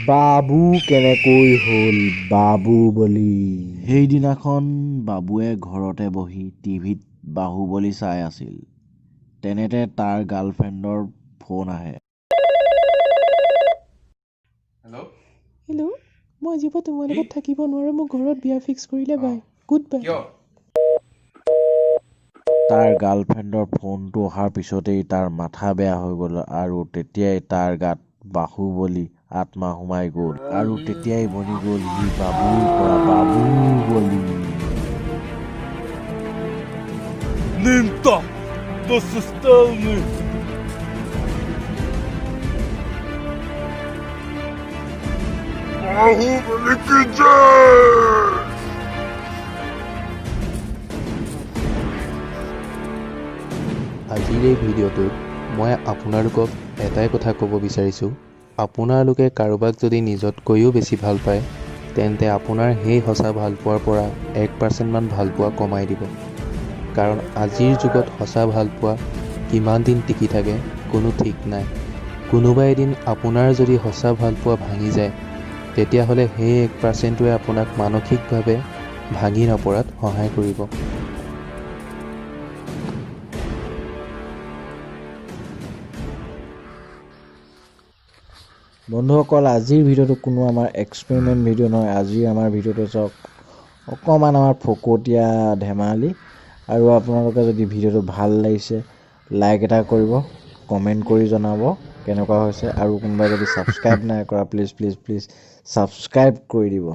বাবু কেনেকৈ হ'ল বাবু বলি? সেইদিনাখন বাবুৱে ঘৰতে বহি টিভিত বাহুবলী চাই আছিল। তেনেতে তাৰ গাৰ্লফ্ৰেণ্ডৰ ফোন আহে। হেল্ল'। হেল্ল', মই আজিৰ পৰা তোমাৰ কি? লগত থাকিব নোৱাৰোঁ। মোৰ ঘৰত বিয়া ফিক্স কৰিলে। বাই, গুড বাই। কিয়? তাৰ গাৰ্লফ্ৰেণ্ডৰ ফোনটো অহাৰ পিছতেই তাৰ মাথা বেয়া হৈ গ'ল আৰু তেতিয়াই তাৰ গাত বাহুবলী আত্মা সোমাই গ'ল আৰু তেতিয়াই বনি গ'ল সি বাবুৰ পৰা বাবু বলি। Ninta! Das ist Stelny! Bahubali কি জয়! আজিৰ এই ভিডিঅ'টোত মই আপোনালোকক এটাই কথা ক'ব বিচাৰিছোঁ, আপোনালোকে কাৰোবাক যদি নিজতকৈও বেছি ভাল পায়, তেন্তে আপোনাৰ সেই সঁচা ভালপোৱাৰ পৰা 1%মান ভালপোৱা কমাই দিব। কাৰণ আজিৰ যুগত সঁচা ভালপোৱা কিমান দিন টিকি থাকে কোনো ঠিক নাই। কোনোবা এদিন আপোনাৰ যদি সঁচা ভালপোৱা ভাঙি যায়, তেতিয়াহ'লে সেই 1%টোৱে আপোনাক মানসিকভাৱে ভাঙি নপৰাত সহায় কৰিব। বন্ধুসকল, আজিৰ ভিডিঅ'টো কোনো আমাৰ এক্সপেৰিমেণ্ট ভিডিঅ' নহয়। আজিৰ আমাৰ ভিডিঅ'টো চাওক, অকণমান আমাৰ ফকতীয়া ধেমালি। আৰু আপোনালোকে যদি ভিডিঅ'টো ভাল লাগিছে, লাইক এটা কৰিব, কমেণ্ট কৰি জনাব কেনেকুৱা হৈছে। আৰু কোনোবাই যদি ছাবস্ক্ৰাইব নাই কৰা, প্লিজ প্লিজ প্লিজ ছাবস্ক্ৰাইব কৰি দিব।